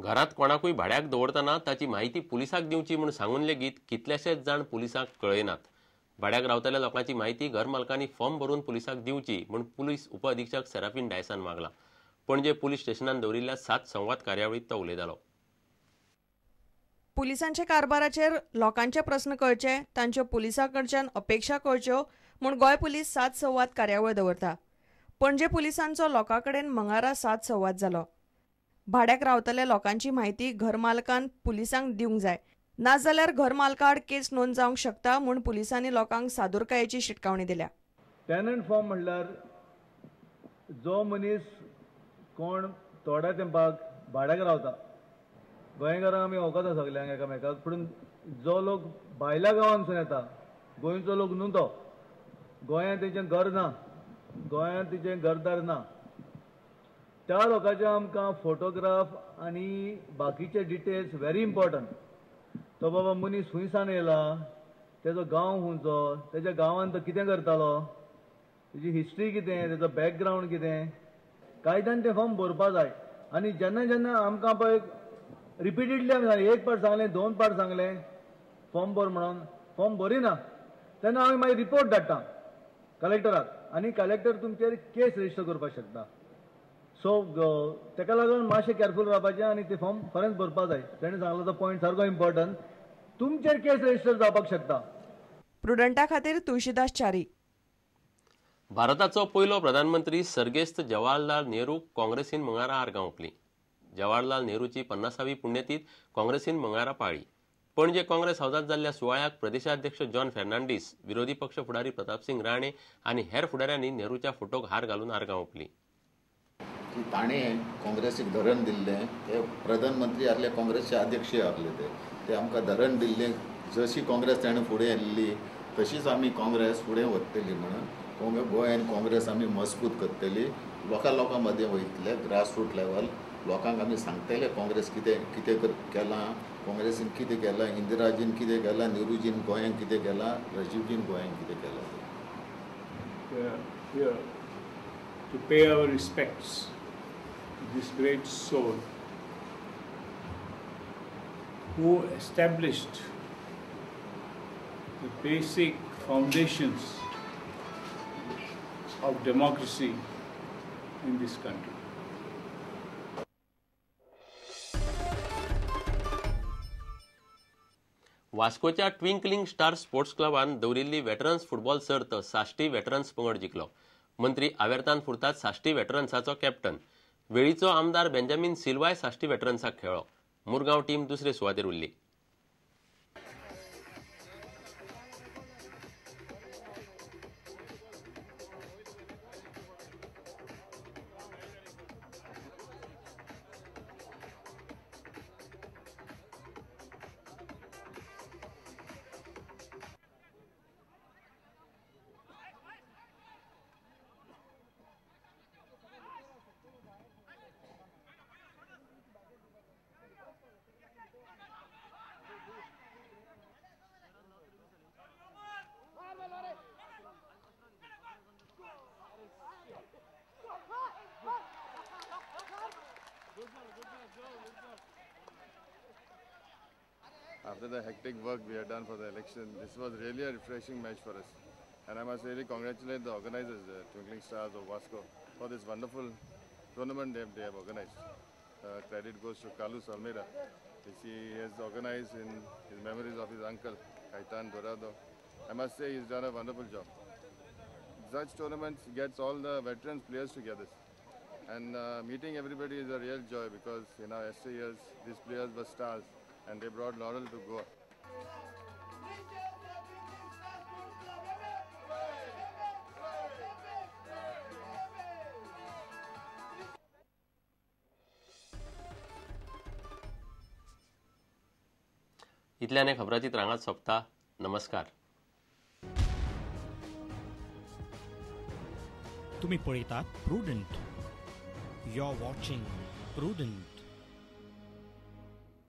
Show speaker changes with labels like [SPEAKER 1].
[SPEAKER 1] घरात कोणाकूय भाड्याक दवरतना ताची म्हायती पुलिसाक दिवची म्हूण सांगून लेगीत कितलेशेच जाण पुलिसांक कळयनात. भाड्याक रावतल्या लोकांची म्हायती घर मालकांनी फॉर्म भरून पुलिसाक दिवची म्हूण पुलीस उपअधिक्षक सेराफीन डायसान मागला. पणजे पुलीस स्टेशनान दवरिल्ल्या 7 संवाद कार्यावळीत तो उलयतालो.
[SPEAKER 2] पुलिसांच्या कारभाराचेर लोकांचे प्रस्न कळचे, तांच्यो पुलिसां कडच्यान अपेक्षा कळच्यो म्हूण गोंय पुलीस 7 संवाद कार्यावळ दवरता. पणजे पुलिसांचो लोकां कडेन मंगळारा 7 संवाद जालो. भाड्याक रावतल्या लोकांची म्हायती घर मालकान पुलिसांक दिवंक जाय, नाजाल्यार घर मालकाआड केस नोंद जावंक शकता म्हूण पुलिसांनी लोकांक सादुरकायेची शिटकावणी दिल्या.
[SPEAKER 3] टेनंट फॉर्म म्हणल्यार जो मनीस कोण थोड्या तेंपाक भाड्याक रावता, गोंयकारांक आमी वखदां सगल्यांक एकामेकाक, पूण जो लोक भायल्या गांवांतसून येता, गोंयचो लोक न्हू तो, गोंयांत तेचें घर ना, गोंयांत तेचें घरदार ना, त्या लोकांचे आमकां फोटोग्राफ आनी बाकीचे डिटेल्स व्हेरी इम्पॉर्टंट. तो बाबा मनीस खुंयसान येयला, तेजो गांव खंयचो, तेज्या गांवांत तो कितें करतालो, तेजी हिस्ट्री कितें, तेजो बॅकग्रावंड कितें, कायद्यान तें फॉर्म भरपा जाय. आनी जेन्ना जेन्ना आमकां पळय रिपिटेडली आमी सांगलें, एक पाट सांगलें, 2 पाट सांगलें फॉर्म भर म्हणून, फॉर्म भरिना तेन्ना आमी मागीर रिपोर्ट धाडटा कलेक्टराक आनी कलेक्टर तुमचेर केस रजिस्टर करपाक शकता. सो तेका लागून मातशें केअरफूल रावपाचें आनी ते फॉर्म खरेंच भरपा जाय. तेणें सांगलो तो पॉयंट सारको इम्पॉर्टंट, तुमचेर केस रजिस्टर जावपाक शकता.
[SPEAKER 2] प्रुडंटा खातीर तुळशीदास च्यारी.
[SPEAKER 1] भारताचो पयलो प्रधानमंत्री सर्गेस्त जवाहरलाल नेहरू काँग्रेसीन मंगळारा आर्गां ओंपली. जवाहरलाल नेहरूची 50वी पुण्यतीथ काँग्रेसीन मंगळारा पाळ्ळी. पणजे काँग्रेस हावजांत जाल्ल्या सुवाळ्याक प्रदेशाध्यक्ष जॉन फेर्नांडीस, विरोधी पक्ष फुडारी प्रतापसिंग राणे आनी हेर फुडाऱ्यांनी नेहरूच्या फोटोक हार घालून आर्गां ओंपली.
[SPEAKER 4] की ताणें काँग्रेसीक धरण दिल्लें, ते प्रधानमंत्री आहले, काँग्रेसचे अध्यक्ष आहले, ते आमकां धरण दिल्लें. जशी काँग्रेस ताणें फुडें येयल्ली तशीच आमी काँग्रेस फुडें वतली म्हणून गोंयान काँग्रेस आमी मजबूत करतली, लोकां लोकां मदें वयतले, ग्रासरूट लेवल लोकांक आमी सांगतले काँग्रेस कितें कितें केलां, काँग्रेसीन कितें केलां, इंदिराजीन कितें केलां, नेहरूजीन गोंयांक कितें केलां, राजीवजीन गोंयांक कितें केलां.
[SPEAKER 5] To pay our respects to this great soul who established the basic foundations of democracy in this country.
[SPEAKER 1] वास्कोच्या twinkling star sports क्लबान दवरिल्ली वेटरन्स फुटबॉल सर्त साश्टी वेटरन्स पंगड जिखलो. मंत्री आवेर्तान फुर्ताद साश्टी वेटरन्साचो कॅप्टन, वेळीचो आमदार बेंजामीन सिल्वाय साश्टी वेटरन्साक खेळ्ळो. मुरगांव टीम दुसरे सुवातेर उरली.
[SPEAKER 6] After the hectic work we had done for the election, this was really a refreshing match for us. And I must really congratulate the organizers, the Twinkling Stars of Vasco, for this wonderful tournament they have organized. Credit goes to Carlos Almeida. He has organized in his memories of his uncle, Caitan Dorado. I must say he's done a wonderful job. Such tournaments gets all the veterans players together. And meeting everybody is a real joy because in our yesteryears, these players were stars and they brought laurel to Goa.
[SPEAKER 1] इतल्याने खबराची रांगात सोंपता. नमस्कार.
[SPEAKER 7] तुम्ही पळयतात Prudent. You are watching Prudent.